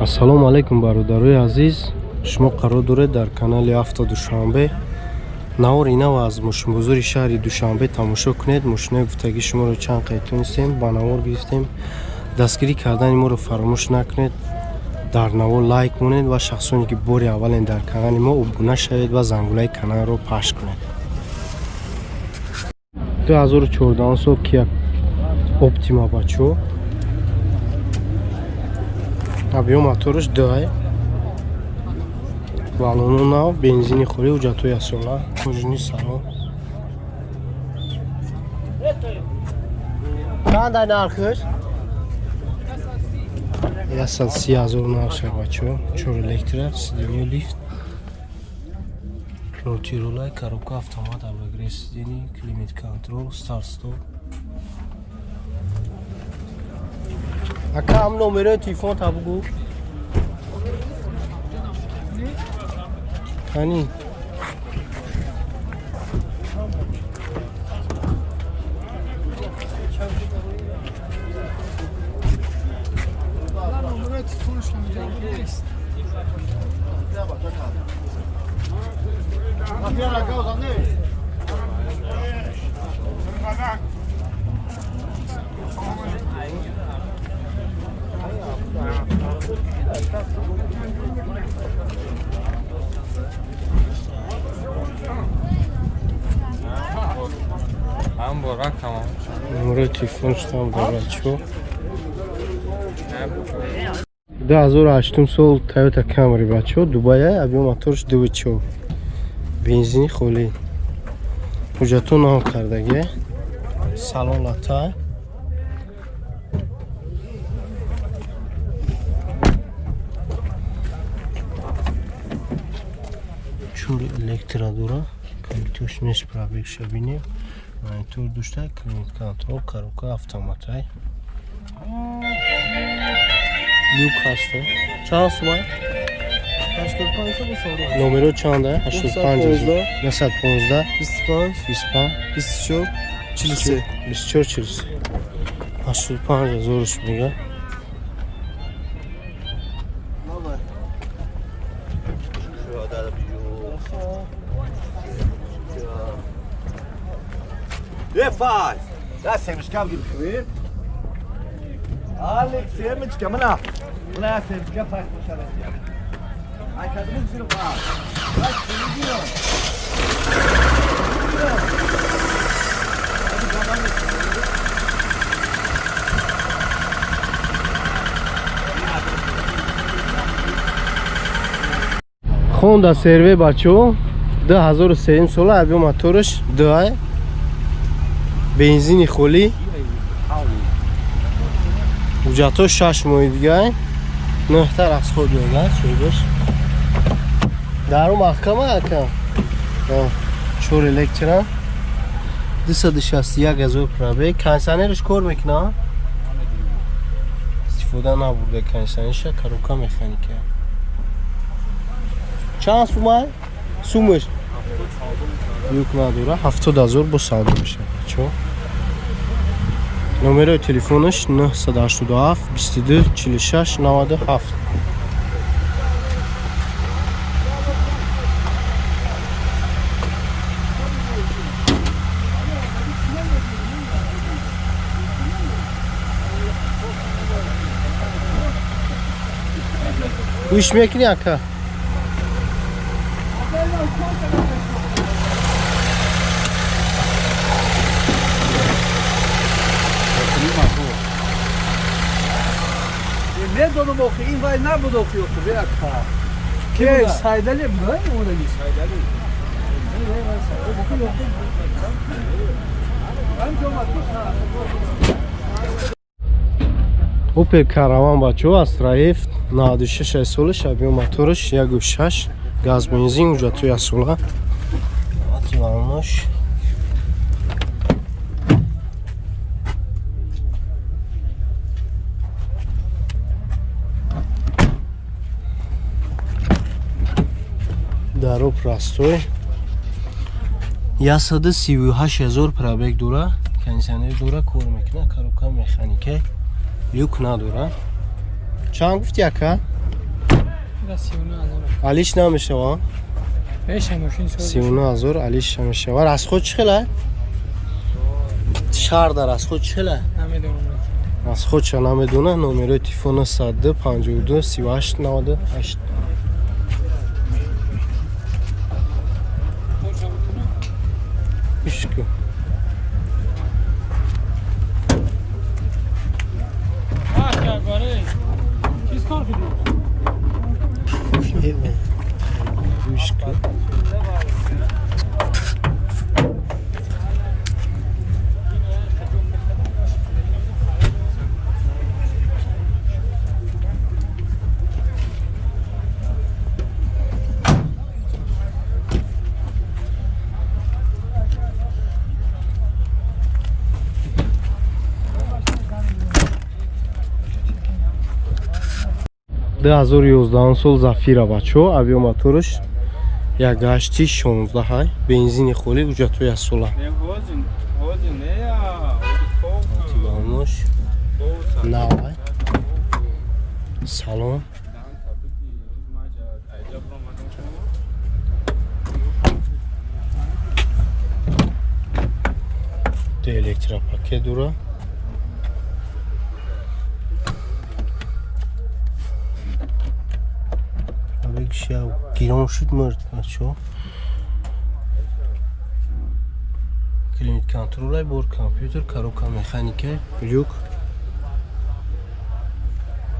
Ассалому алайкум, бародарои азиз. Шумо қарор доред дар канали Авто Душанбе. Навори нав аз мошинбозори шаҳри Душанбе тамошо кунед. Мошинаи гуфтагии шуморо чанд қайд тонистем, ба навор гирифтем. Дастгирӣ кардани моро фаромӯш накунед. Дар навор лайк монед ва шахсоне ки бори аввален дар канали мо обуна шавед ва зангулаи каналро пахш кунед. 2014 сол Kia Optima, бачо. Объем мотораш 2, баллону нав, бензини холӣ, ҳуҷҷатҳои асола. Мошини салон. Чанд нархш? 130 ҳазор нархша, бачо. Чор электро, сиденье лифт, мультирулай, коробка автомат, обогрев сидений, климат контрол, старт стоп. Ака, ҳам номерои телефон та бугӯ. Кани? Номерои телефоншам дорад чо. 2008 сол Toyota Camry, бачо, Дубая, объем моторш 2.4. Бензини холӣ. Ҳуҷҷатҳо нав кардагӣ. Салон лата. Чор электро дора. Компютерш нест, пробегша бинем. Монитор дошта, климат контрол, коробка автоматай. Люк ҳаста. Чанд сумай? 85. Номеро чанда? 85 915 25 25 24 43. 24 43. 85 ҳазорш мега. Faz! Da semečka gib. Alex semečka mına. Mına semečka faz koşarız. Ay kadın sürü faz. Bak diyor. Honda CR-V, бачо, 2003 сола, объем мотораш 2, бензини холӣ, ҳуҷҷатҳо 6 моҳи дига, нӯҳтар аз худ мега соҳибаш. Дару маҳкама, ака. Чор электра, 261 ҳазор пробег. Кондиционерш кор мекуна, истифода набурда кондиционерша, коробка механика. Чанд сумай? Сумаш люк надора, 70 ҳазор бо савдо мешавад, чо. Номерои телефонаш 987 22 46 97. Гӯш мекунӣ, ака? Медонам охи, ин вай набуд охи, охи, беака. Ке Сайдали буд, омадаги Сайдали. Opel Caravan, бачо, Astra F, 96 солаш, объем мотораш 1.6, газ бензин, ҳуҷҷатҳои асола. Ативанош. Даро простой. 138 ҳазор пробег дора, кондиционер дора, кор мекуна, коробка механика, люк надора. Чанд гуфти, ака? Алиш намешава? 39 000 алиш намешава. Расход чӣ хела? Шаҳр дар расход чӣ хела? Расходша намедона. Номерои телефона 102 52 38 98. Ишку. Ишку. 2011 сол Зафира, бачо, объём моторш як гашти 16 ҳай, бензини холӣ, ҳуҷҷатҳои асола. Тибанош навай, салон. Ду электропакет дора. Гирон шуд, мурд, бачо. Климат контролай, бор компютер, коробка механика, люк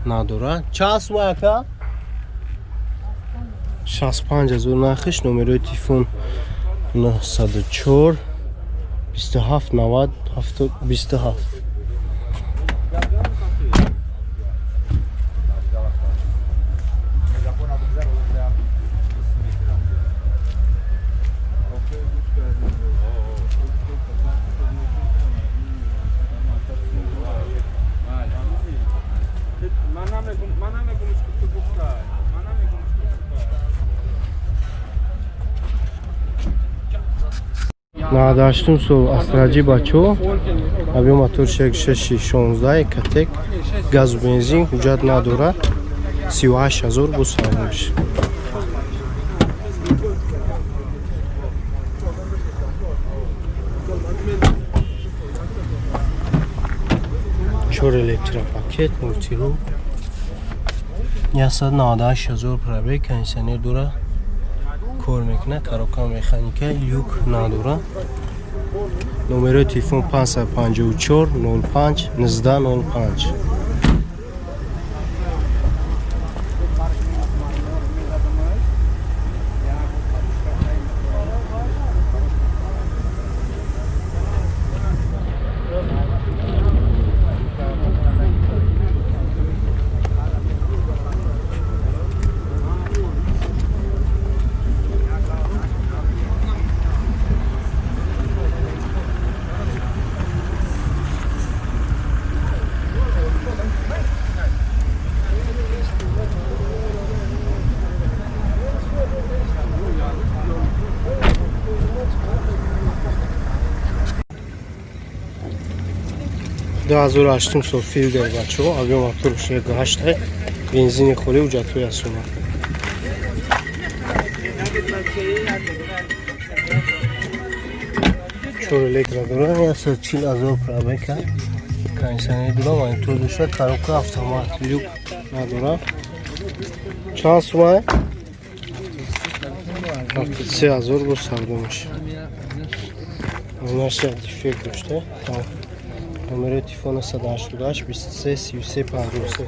надора. Чанд сума, ака? 65 000 нархиш. Номерои телефон 904 27 90 27. 98 сол Астраҷи, бачо, объём мотор 6 16, Экотек, газу бензин, ҳуҷҷат надорад. 38 000 бо савдо мешавад. Чор электропакет, мультирул, 198 000 пробег, кондиционер дора, кор мекунад, коробка механика, люк надора. Номерои телефон 554 05 19 05. 2008 сол Филдер, бачаҳо, объём моторш 1,8, бензини холӣ, ҳуҷҷатҳои асола. Чор электро дора, 140 000 пробега, кондиционер дора, монитор дошта, коробка автомат, люк надора. Чанд сумае? 73 000 бо савдо мешавад. Наш як дефект дошта. Номери телефона 188 23 33 53.